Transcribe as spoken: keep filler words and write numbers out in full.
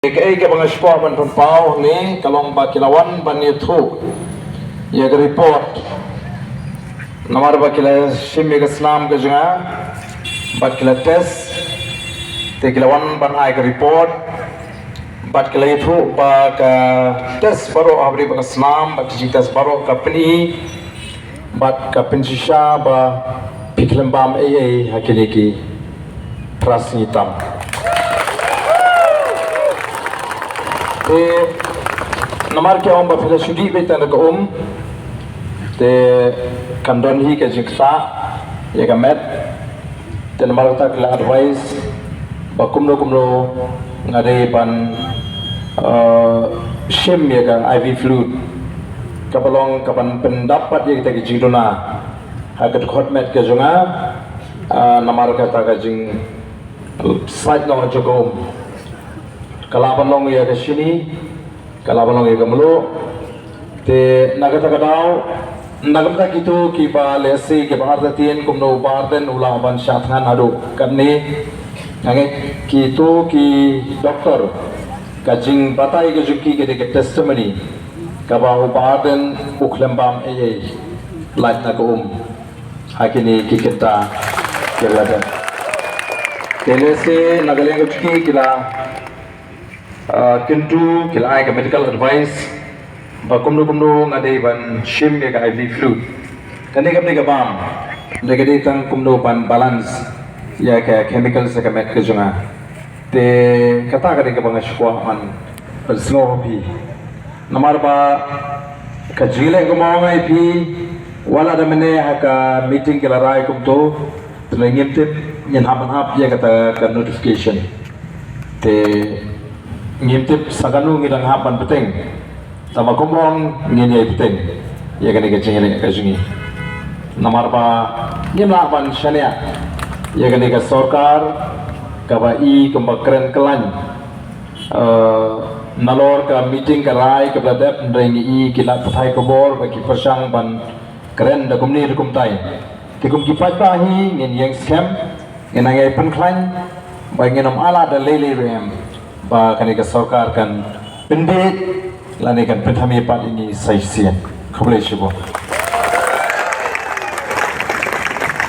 Kaei kaba nga kwah ban pynpaw hangne ka long ba ki la wan ban ïathuh ïa ka report. Namar ba ki la shim ïa ka snam ka jong nga bad ki la test, te ki la wan ban ai ka report bad ki la ïathuh ba ka test baroh ha bynta ka snam bad ka jingtest baroh ka pyni bad ka pynshisha ba phi khlem bam ei ei ha kine ki phra sngi tam. Te namar ki ong ba phi la shu dih beit tang da ka um, te kan don hi ka jingktah ïa ka met. Te namar kata ki la advice ba kumno kumno nga dei ban, eh, shim ïa ka I V fluid kaba long kaban pyndap pat ïa kita ki jingduna ha ka dkhot met ka jong nga, ah, namar kata ka jingsait noh jong ka um. Ka lah ban long ïa ka shini, ka lah ban long ïa ka mluh. Te na kata ka daw, na ka bynta kito kiba lehse kiba artatien kumno u Bah Ardent u lah ban shah thngan haduh katne, nga ngeit kito ki doktor ka jingbatai ka jong ki ka dei ka testimony kaba u Bah Ardent u khlem bam ei ei lait na ka um ha kine ki kynta kiba la dep. Te lehse na ka liang ka jong ki ki la, ah, kyntu, ki la ai ka medical advice ba kumno kumno nga dei ban shim ïa ka I V fluid. Kane kam dei ka bam, kane ka dei tang kumno ban balance ïa ka chemical sa ka met ka jong nga. Te kata ka dei kaba nga shu kwah ban pynsngew ha phi. Namar ba ka jingleh kumba ong ïa phi, wat la da mynne ha ka meeting ki la rai kumto, te ngim tip ngin hap ban ap ïa kata ka notification. Te ngim tip sa kano ngi dang hap ban bteng. Tangba kumba ong ngin ïai bteng ïa kane ka jingleh ka jong ngi. Namar ba ngim lah ban shaniah ïa kane ka sorkar kaba i kumba kren kyllaiñ. Eh, nalor ka meeting ka rai kaba la dep, hynrei ngi i ki lad pathai khubor ba ki pyrshang ban kren da kumne da kumtai. Te kum ki paidbah hi ngin ïeng skhem, ngin nang ïai pynkhlaiñ ba ngin ym ailad da lei lei ruh em ba kane ka sorkar kan pynbiej lane kan pynthame pat ïa ngi sa shisien. Khublei shibun.